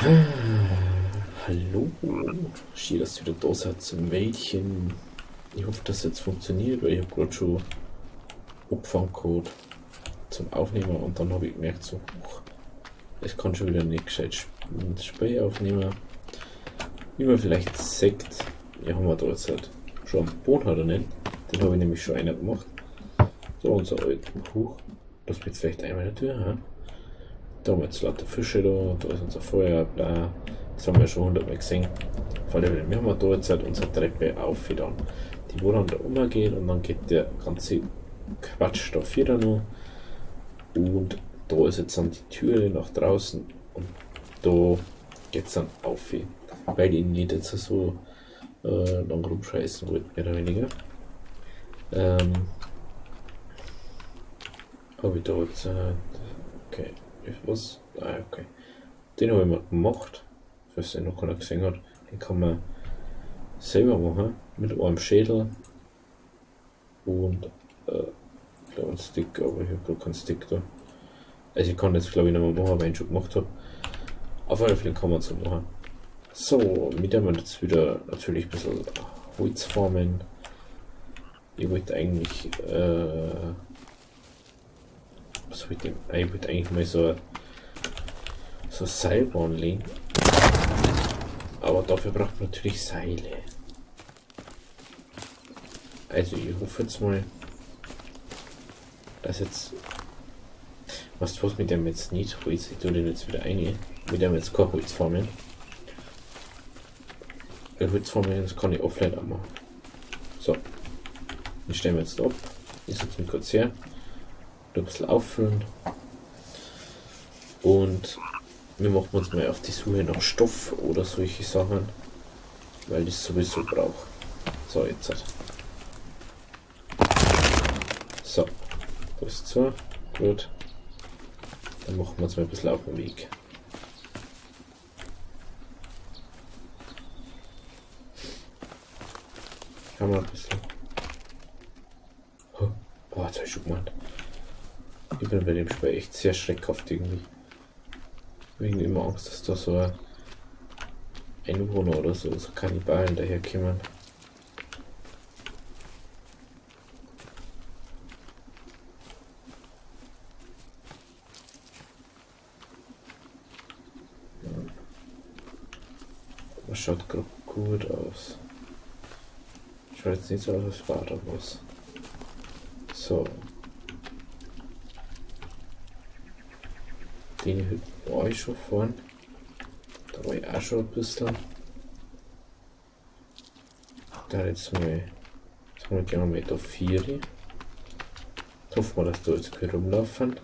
Hallo, schön, dass ihr wieder da seid zum Wäldchen. Ich hoffe, dass es jetzt funktioniert, weil ich habe gerade schon angefangen gehabt zum Aufnehmen und dann habe ich gemerkt, so, huch, es kann schon wieder nicht gescheit das Spiel aufnehmen. Wie man vielleicht sieht, hier haben wir da jetzt halt schon einen Boden hat er nicht. Den habe ich nämlich schon einer gemacht. So, unser alten Huch. Das wird vielleicht einmal in der Tür, hä? Da haben wir jetzt lauter Fische da, da ist unser Feuer, bla. Das haben wir schon 100-mal gesehen. Vor allem, wir haben da jetzt halt unsere Treppe auf dann. Die wo dann da umgeht und dann geht der ganze Quatsch da wieder noch. Und da ist jetzt dann die Türe nach draußen und da geht's dann auf, weil ich nicht jetzt so lang rumscheißen wollte, mehr oder weniger. Hab ich da jetzt, okay, was? Ah, okay. Den habe ich mal gemacht, falls den noch keiner gesehen hat. Den kann man selber machen, mit einem Schädel und ich glaube einen Stick, aber ich habe gar keinen Stick da. Also ich kann das glaube ich nicht mehr machen, weil ich ihn schon gemacht habe. Auf alle Fälle kann man es so machen. So, mit dem wir jetzt wieder natürlich ein bisschen Holz farmen. Ich wollte eigentlich was wollte ich denn? Ich wollte eigentlich mal so eine Seilbahn legen. Aber dafür braucht man natürlich Seile. Also ich hoffe jetzt mal, dass jetzt... Weißt du was, mit dem jetzt nicht Holz, ich tue den jetzt wieder rein. Mit dem jetzt kein Holz farmen. Weil Holz farmen, das kann ich offline auch machen. So. Den stellen wir jetzt ab. Ich setze mich kurz her. Ein bisschen auffüllen. Und wir machen uns mal auf die Suche nach Stoff oder solche Sachen, weil ich es sowieso brauche. So, jetzt halt. So, das ist zu. Gut. Dann machen wir uns mal ein bisschen auf den Weg. Schauen wir ein bisschen. Oh, boah, jetzt hab ich schon gemacht. Ich bin bei dem Spiel echt sehr schreckhaft irgendwie. Ich hab irgendwie immer Angst, dass da so ein Einwohner oder so, so Kannibalen daherkommen. Das schaut grad gut aus. Schaut jetzt nicht so aus, als war da was. So. Den Hütten war ich schon vorhin. Da war ich auch schon ein bisschen. Da jetzt mal. Jetzt mal gerne mal da 4. Hoffen wir, dass da jetzt keine rumlaufen.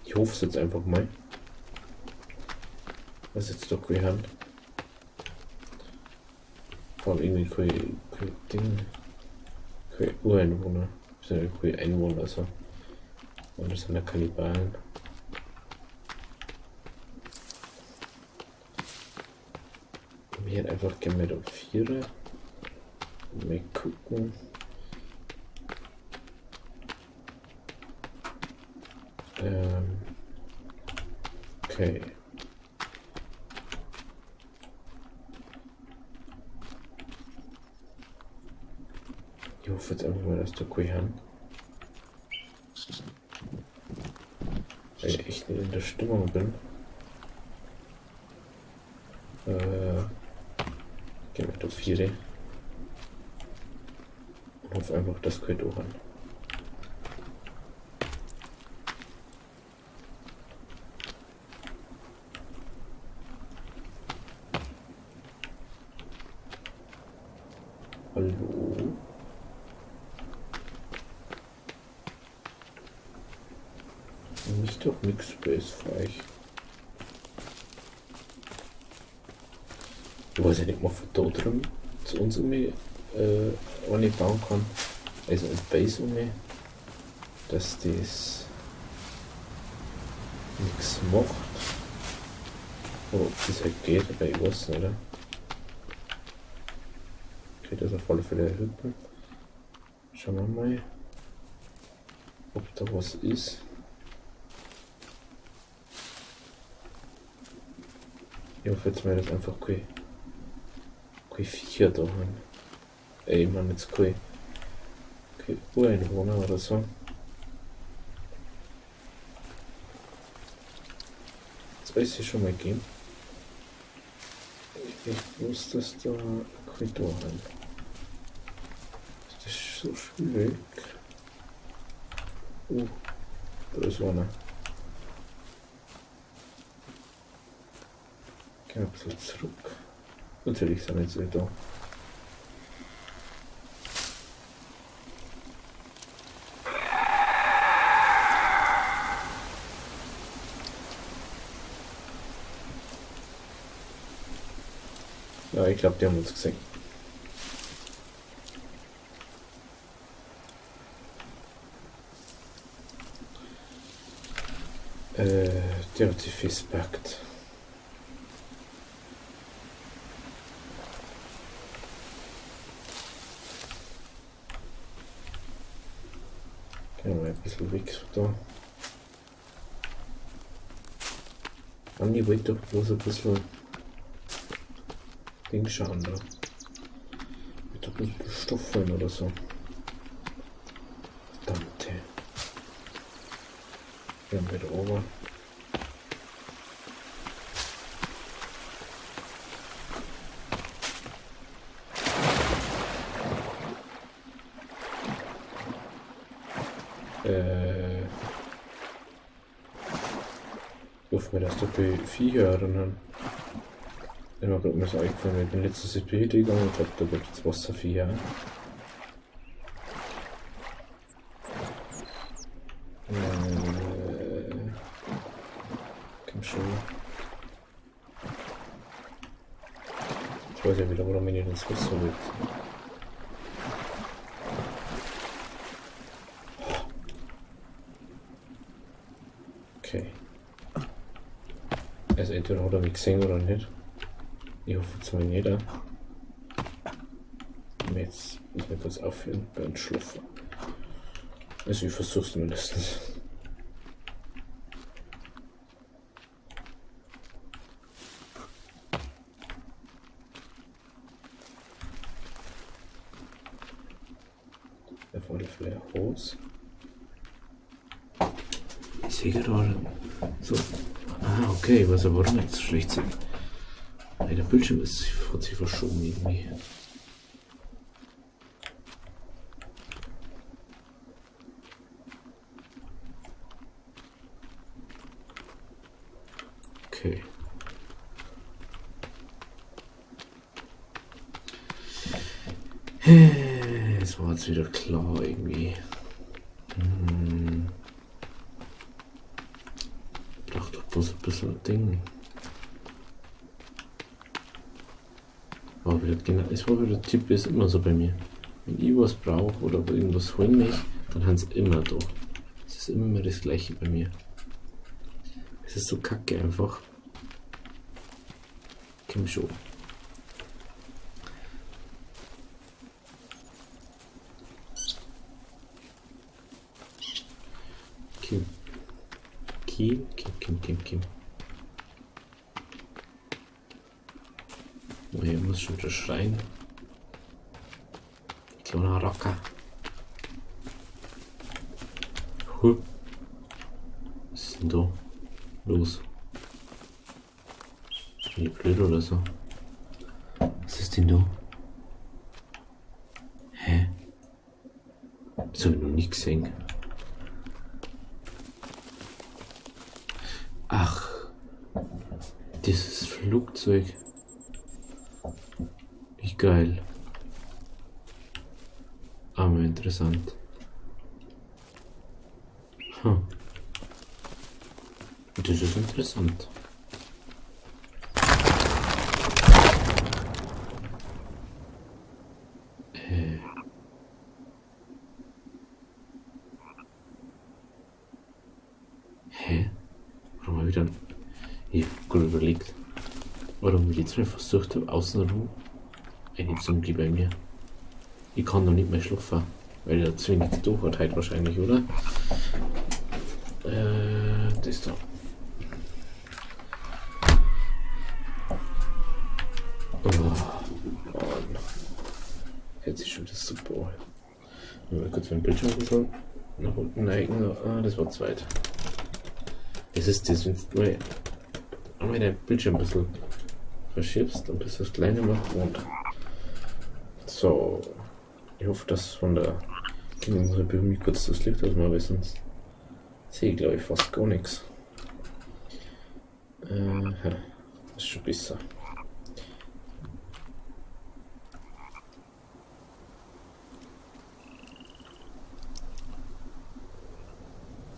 Ich hoffe es jetzt einfach mal. Was jetzt da gehört. Vor allem irgendwie kein Ding. Kein Ureinwohner. Das sind ja keine Einwohner, also. Und das sind ja Kannibalen. Wir hätten einfach gerne mit um 4. Mal gucken. Okay. Ich hoffe jetzt einfach mal, dass da keine haben. Weil ich echt nicht in der Stimmung bin. Gehen wir auf 4. Und hoffe einfach, dass keine da haben. Hallo? Nicht doch nix Space für euch. Ich weiß ja nicht mal von da drüben zu uns eine bauen kann. Also ein Base um mich, dass das nix macht. Oder ob das halt geht, aber ich weiß nicht, oder? Okay, das ist auf alle Fälle Hütten. Schauen wir mal, ob da was ist. Ich hoffe jetzt mal, dass einfach kein Viecher da haben. Ey, ich meine jetzt kein Ureinwohner oder so. Das soll es schon mal geben. Ich möchte bloß, dass da kein da haben. Das ist so schwierig. Oh, da ist einer. Gehen wir ein bisschen zurück. Natürlich sind jetzt alle da. Ja, ich glaube, die haben uns gesehen. Der hat sich festpackt. Gehen wir mal ein bisschen weg da. Mann, ich wollte doch bloß ein bisschen Ding schauen da. Ich wollte doch bloß ein bisschen Stoff holen oder so. Verdammte. Wir haben wieder oben. Ich hoffe mir, dass da Viecher erinnern. Ich hab grad mal so eingefallen, ich bin letztes Jahr bei gegangen und glaub, da gibt's Wasserviecher. Komm schon. Jetzt weiß ich wieder, warum ich nicht ins Wasser will. Okay. Also entweder hat er mich gesehen oder nicht. Ich hoffe jetzt mal nicht. Jetzt muss ich kurz aufhören beim Schlafen. Also ich versuch's mindestens. Auf alle Fälle Hose. Ich sehe gerade so. Ah, okay, ich weiß aber warum nicht so schlecht sind. Ey, der Bildschirm hat sich verschoben irgendwie. Okay. Es war jetzt wieder klar irgendwie. Braucht doch bloß ein bisschen Ding. War wieder genau, es war wieder Typ, ist immer so bei mir. Wenn ich was brauche oder irgendwas holen möchte, dann haben sie immer da. Es ist immer das Gleiche bei mir. Es ist so kacke einfach. Komm schon. Kim. Kim, Kim, Kim, Kim, Kim. Oh, hier muss schon wieder schreien. Kleiner Racker. Huh. Was ist denn da los? Bin ich blöd oder so? Was ist denn da? Hä? Das hab ich noch nicht gesehen. Ach, dieses Flugzeug. Wie geil. Aber interessant. Das ist interessant. Hä? Warum hab ich dann... Ich hab gerade überlegt, warum ich jetzt mal versucht hab, außenrum eine Zombie bei mir. Ich kann noch nicht mehr schlafen, weil er zu wenig durch hat heute wahrscheinlich, oder? Das da. Oh, Mann. Hört sich schon wieder super an. Mal kurz meinen Bildschirm ein bisschen nach unten neigen. Ah, das war zu weit. Es ist das, wenn du mal deinen Bildschirm ein bisschen verschiebst und bis das kleine macht und so. Ich hoffe, dass von der Kinder mich kurz das Licht ausmachen, weil sonst sehe ich glaube ich fast gar nichts. Das ist schon besser.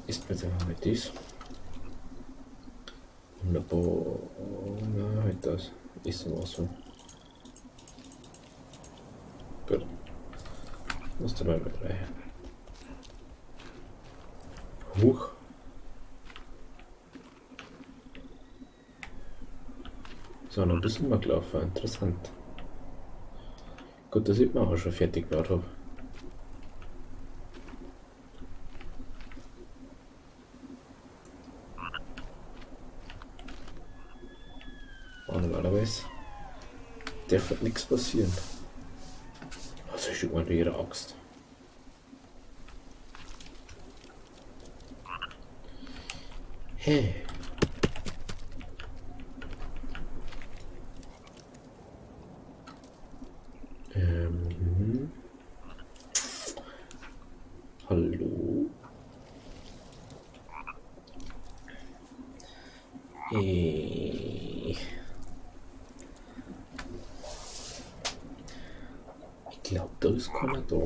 Ist mir jetzt einfach mit dies. Wunderbar. Na, halt das. Ist so so. Gut. Muss dabei mit drei. Huch. So, noch ein bisschen mal gelaufen. Interessant. Gut, dass ich mir auch schon fertig gebaut habe. Normalerweise darf nichts passieren. Also ich schicke mal ihre Axt. Hey. Hallo. Ich glaube, da ist keiner da.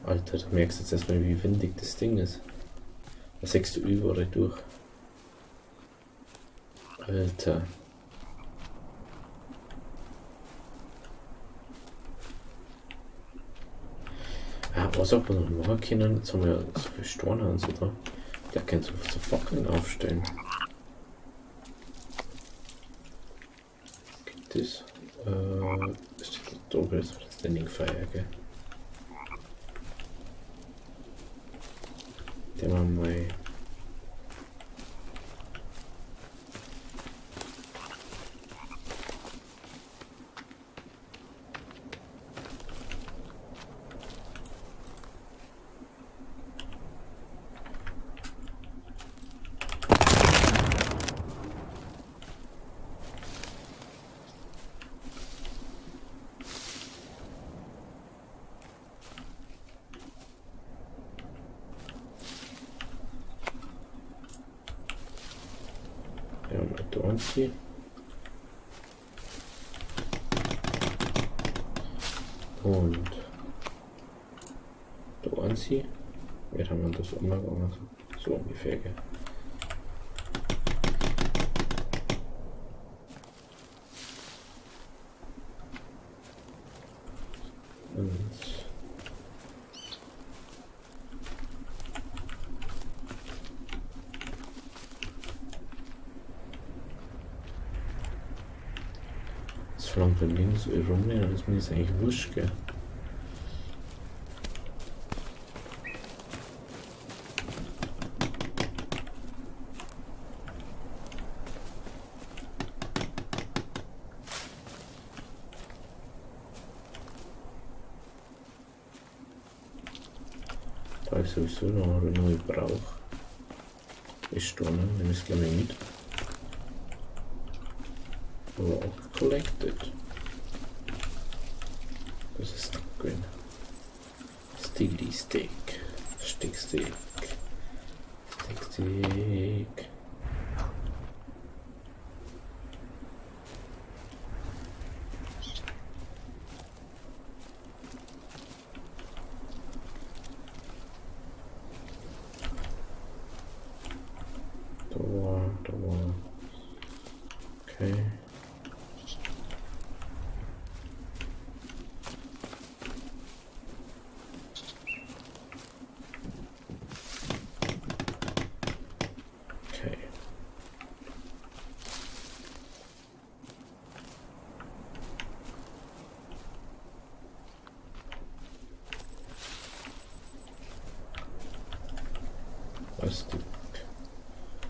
Alter, du merkst jetzt erstmal, wie windig das Ding ist. Da sägst du überall durch. Alter. Ja, was auch wir noch machen können, jetzt haben wir ja so viele Steine und so da. Da kannst du so Fackeln aufstellen. Gibt es? Ist das da oben jetzt Standing Fire, gell? Den machen wir mal. Und da anziehen. Wir haben das umgegangen. So ungefähr. Gell? Und das verlangt beim Ding so rumrennen, das ist mir jetzt eigentlich wurscht, gell? Da ich sowieso noch eine brauche. Ist da, ne? Nehme ich es gleich mit. Rock collected. Das ist grün. Stiggity Stick. Stick Stick. Stick Stick. Da war. Okay. Okay.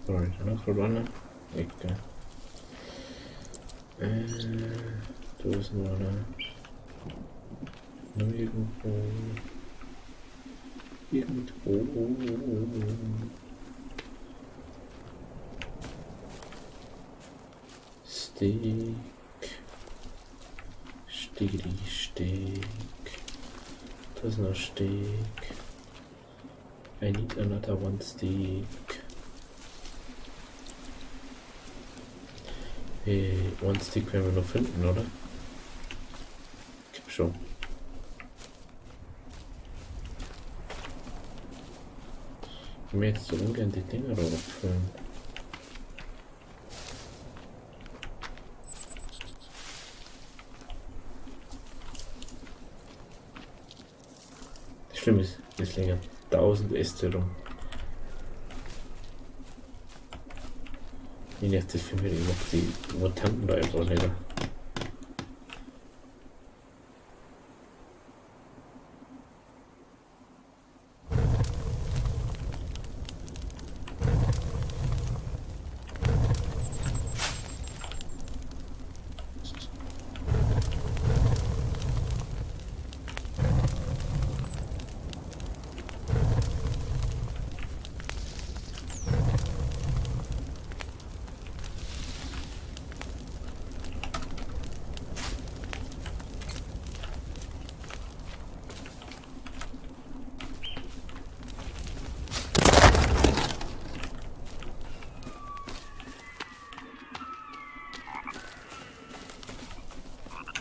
Da ist noch gerade einer. Ecke. Da ist noch einer. Noch irgendwo. Irgendwo. Stick. Stickity Stick. Da ist noch Stick. I need another one stick. Hey, one stick werden wir noch finden, oder? Ich schon. Ich will jetzt so ungern die Dinger da abfüllen. Das Schlimme ist, es liegen 1000 Äste rum. Ich nervt das für mich, ich mag die Mutanten da einfach nicht.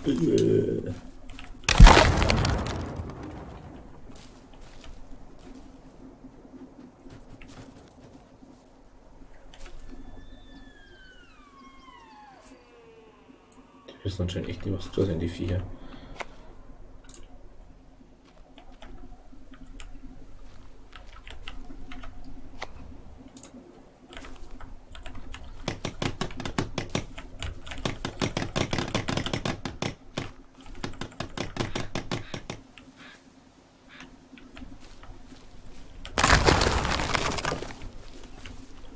Die wissen anscheinend echt nicht, was zu sind, die Viecher.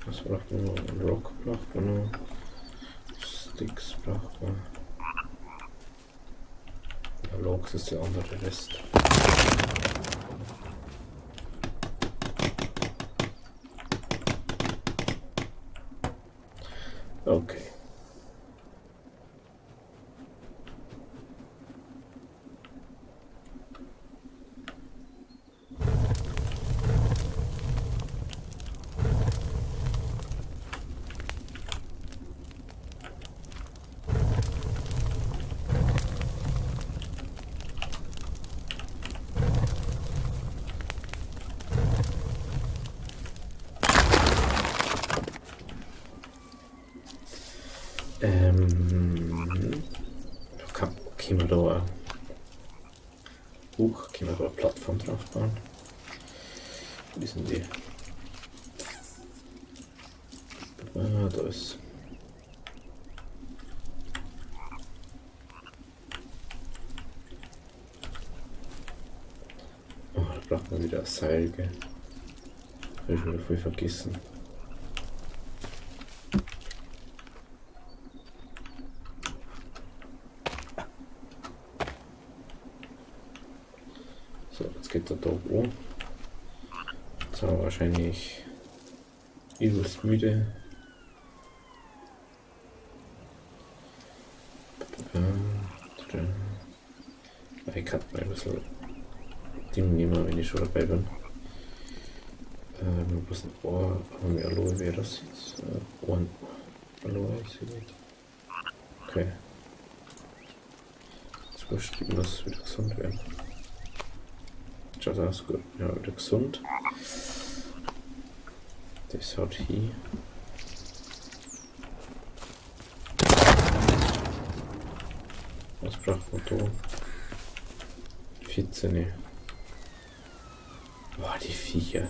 Was braucht man noch? Ein Rock braucht man noch. Sticks braucht man. Ja, Logs ist der andere Rest. Okay. Können wir da können wir da eine Plattform drauf bauen? Wie sind die? Ah, da ist. Oh, da braucht man wieder ein Seil, gell? Hab ich wieder voll vergessen. So, jetzt geht der Tag an. Jetzt sind wir wahrscheinlich übelst müde. Ich kann mal ein bisschen Ding nehmen, wenn ich schon dabei bin. Was ein Ohr, haben wir Aloe Vera Seeds? Ohren. Aloe Seeds. Okay. Jetzt wurscht, muss wieder gesund werden. Schaut aus gut. Ja, wieder gesund. Das hat hier. Was braucht man da? 14. Boah, die Viecher.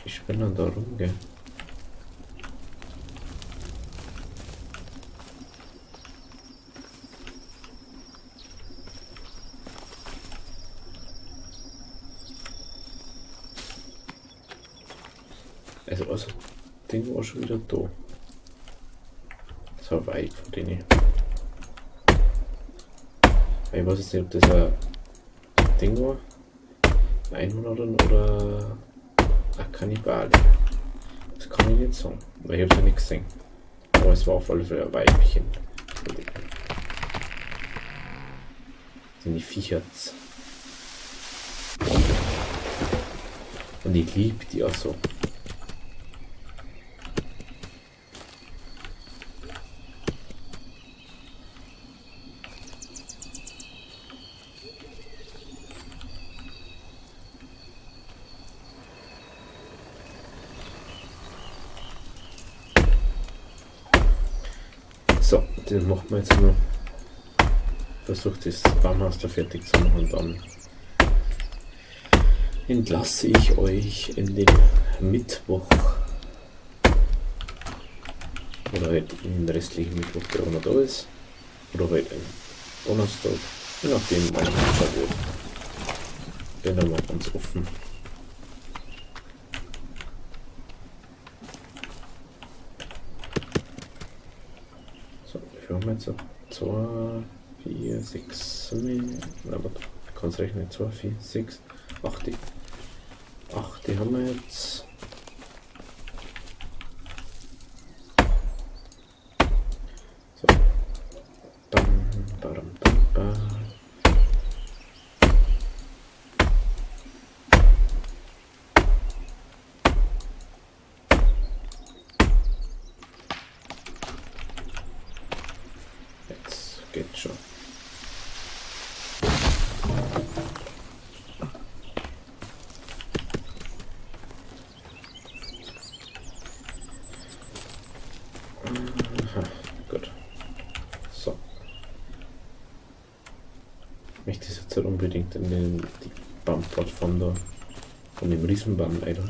Ich bin dann da rum, gell? Also Ding war schon wieder da. Das war weit von denen. Ich weiß jetzt nicht, ob das ein Ding war. Ein Einhorn oder ein Kannibale. Das kann ich nicht sagen, weil ich hab's ja nicht gesehen. Aber es war auf alle Fälle ein Weibchen. Sind die Viecherts. Und ich liebe die auch so. So, den machen wir jetzt noch. Versucht das Baumhaus da fertig zu machen und dann entlasse ich euch in den Mittwoch. Oder halt in den restlichen Mittwoch, der auch noch da ist. Oder halt in Donnerstag. Je nachdem, wann ich anschauen wird. Bin da mal ganz offen. So, wie viel haben wir jetzt? 2, 4, 6, 7, na, warte, ich kann's rechnen. 2, 4, 6, 8. 8, die haben wir jetzt. So. Bam, badam, bam, bam. Jetzt geht's schon. Aha, gut. So. Ich möchte das jetzt halt unbedingt in die Baumplattform da. Von dem Riesenbaum, Alter.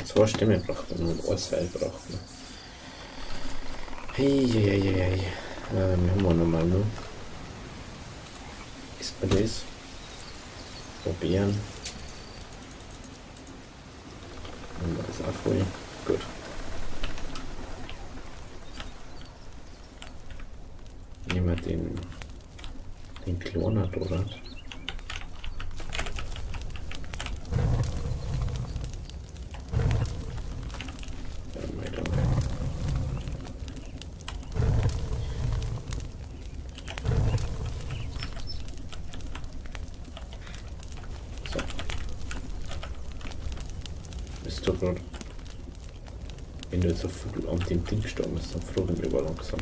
2 Stämme braucht man und ein Seil braucht man. Hey, hey, hey, hey, hey. Wir haben wir nochmal noch. Ist mir das? Probieren. Und das ist auch voll. Gut. Nehmen wir den Kloner, oder? Wenn du jetzt so früh an dem Ding gestorben bist, dann frage ich mich aber langsam.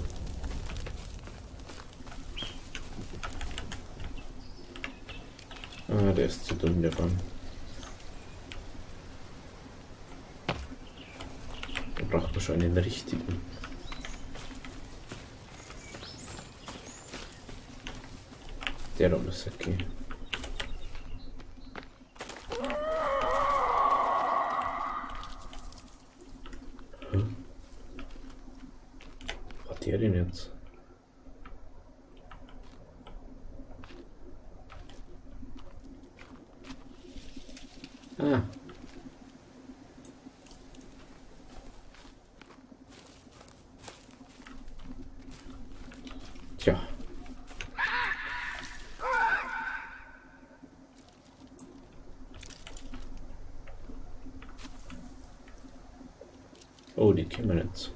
Ah, der ist zu dumm, der Baum. Da braucht man schon einen richtigen. Der da muss okay. Der denn jetzt? Ah. Tja. Oh, die kennen wir jetzt.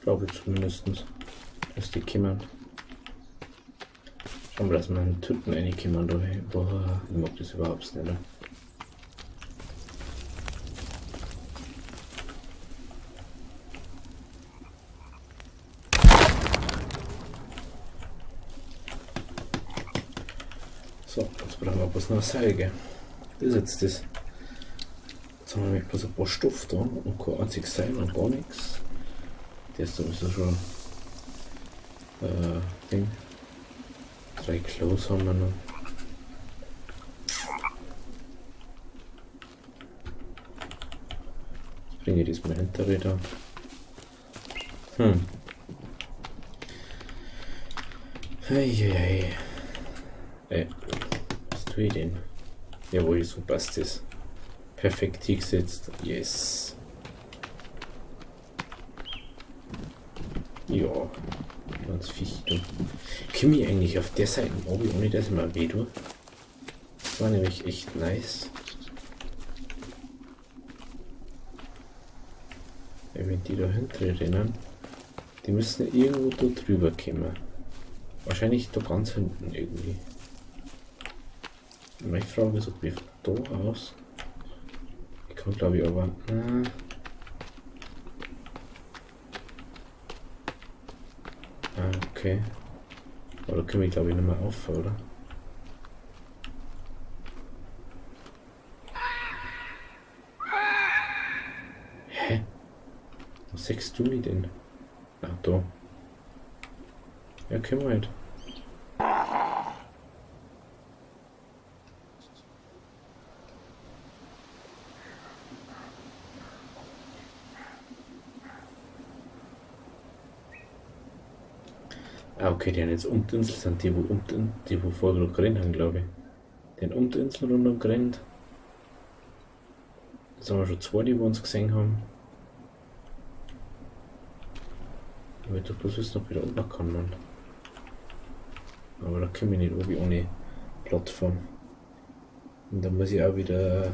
Glaube zumindestens, dass die kümmern. Schauen wir, dass wir einen Tüten reinkommen da. Boah, ich mag das überhaupt nicht. Jetzt brauchen wir bloß noch eine Seil. Das ist jetzt das. Jetzt haben wir nämlich bloß ein paar Stoff da und kein einziges Seil und gar nichts. Der ist sowieso schon Ding. 3 Klos haben wir noch. Jetzt bringe ich das mal hinter wieder. Eieiei. Ey, was tue ich denn? Jawohl, so passt es. Perfekt hingesetzt. Yes. Ja. Ganz ficht. Komm ich eigentlich auf der Seite oben, ohne dass ich mir weh tue? Das war nämlich echt nice. Ja, wenn die da hinten rennen, die müssen irgendwo da drüber kommen. Wahrscheinlich da ganz hinten irgendwie. Meine Frage ist, ob ich von da aus. Ich kann, glaube ich, aber. Ah, okay. Aber da komme ich, glaube ich, nicht mehr auf, oder? Hä? Was sagst du mir denn? Ach, da. Ja, können wir halt. Ah, okay, die haben jetzt um die Insel, sind die, wo um die, die, wo vorher noch gerannt haben, glaube ich. Die haben um die Insel rundum gerannt. Jetzt haben wir schon 2, die wir uns gesehen haben. Ich will doch bloß wissen, ob ich da oben kann, Mann. Aber da komme ich nicht oben ohne Plattform. Und dann muss ich auch wieder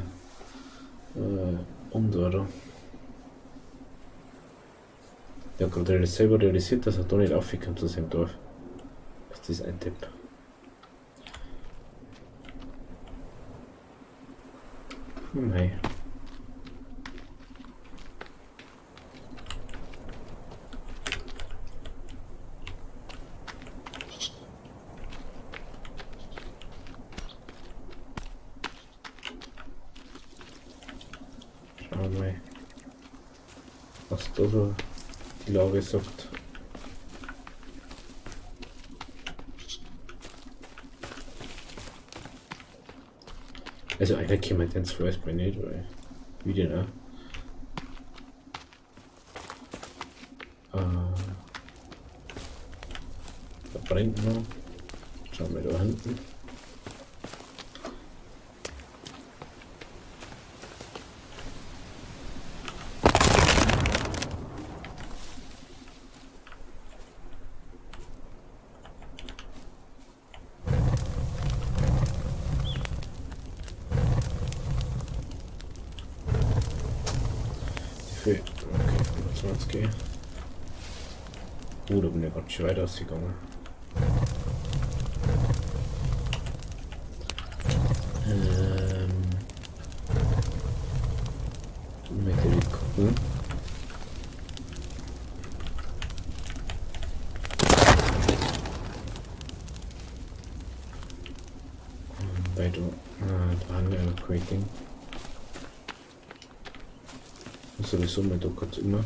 um da, oder? Der hat gerade selber realisiert, dass er da nicht raufkommt zu seinem Dorf. Das ist ein Tipp. Hey. Schauen wir mal, was da so die Lage sagt. Also einer käme denn zu weiß man nicht, weil wie denn auch? Da brennt noch. Schauen wir da hinten. Okay, 120. Oh, da bin ich ganz schön weit ausgegangen. Mit dem gucken. Bei du, da haben wir ein Creating. Sowieso mal da kurz immer.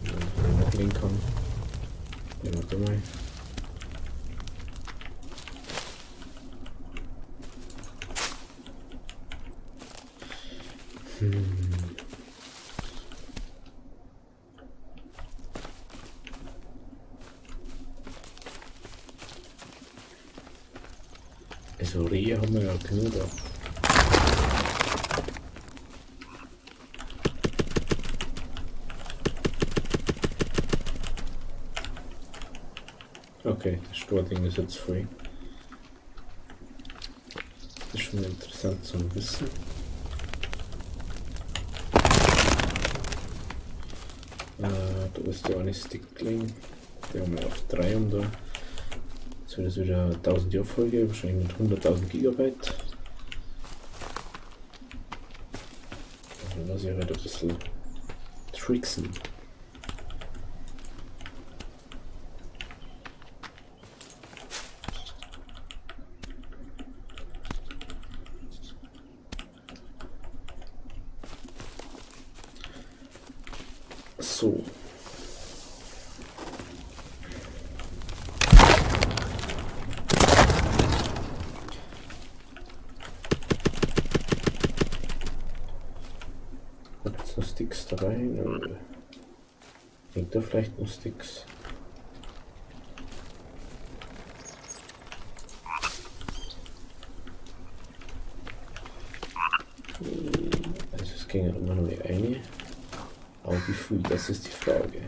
Wenn ich nachlegen kann. Ja, warte mal. Also Rehe haben wir ja genug da. Okay, das Stording ist jetzt free. Das ist schon interessant zu wissen. Da ist der eine Stickling. Der haben wir auf 3 um da. Jetzt wird es wieder 1000 Jahr Folge, wahrscheinlich mit 100.000 Gigabyte. Dann lasse ich halt ein bisschen tricksen. So. Hat jetzt noch Sticks dabei? Nö. Hängt da vielleicht noch Sticks? Also es ging ja immer nur eine. Aber wie viel, das ist die Frage.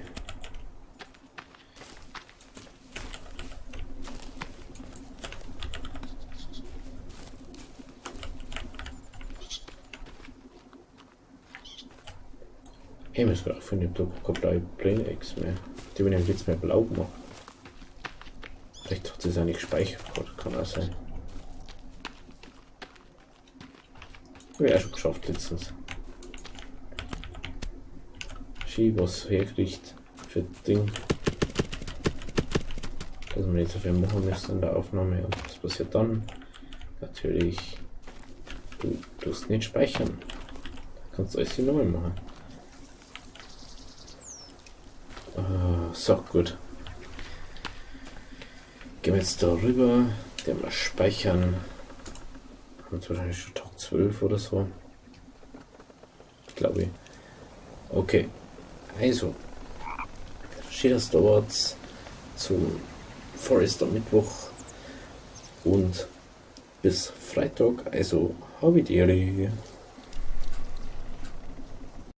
Hey, mir ist gerade aufgefallen, ich hab da keine blaue Brain Eggs mehr. Die habe ich nämlich jetzt mehr blau gemacht. Vielleicht hat sie es auch nicht gespeichert, kann auch sein. Hab ich auch schon geschafft letztens. Schön was herkriegt für das Ding. Dass man nicht so viel machen müssen in der Aufnahme. Und was passiert dann? Natürlich, du tust nicht speichern. Da kannst du alles hier nochmal machen. So, gut. Gehen wir jetzt da rüber. Den mal speichern. Haben jetzt wahrscheinlich schon Tag 12 oder so. Glaube ich. Okay. Also. Schön, dass du dort zum Forest am Mittwoch und bis Freitag. Also, habe die Ehre.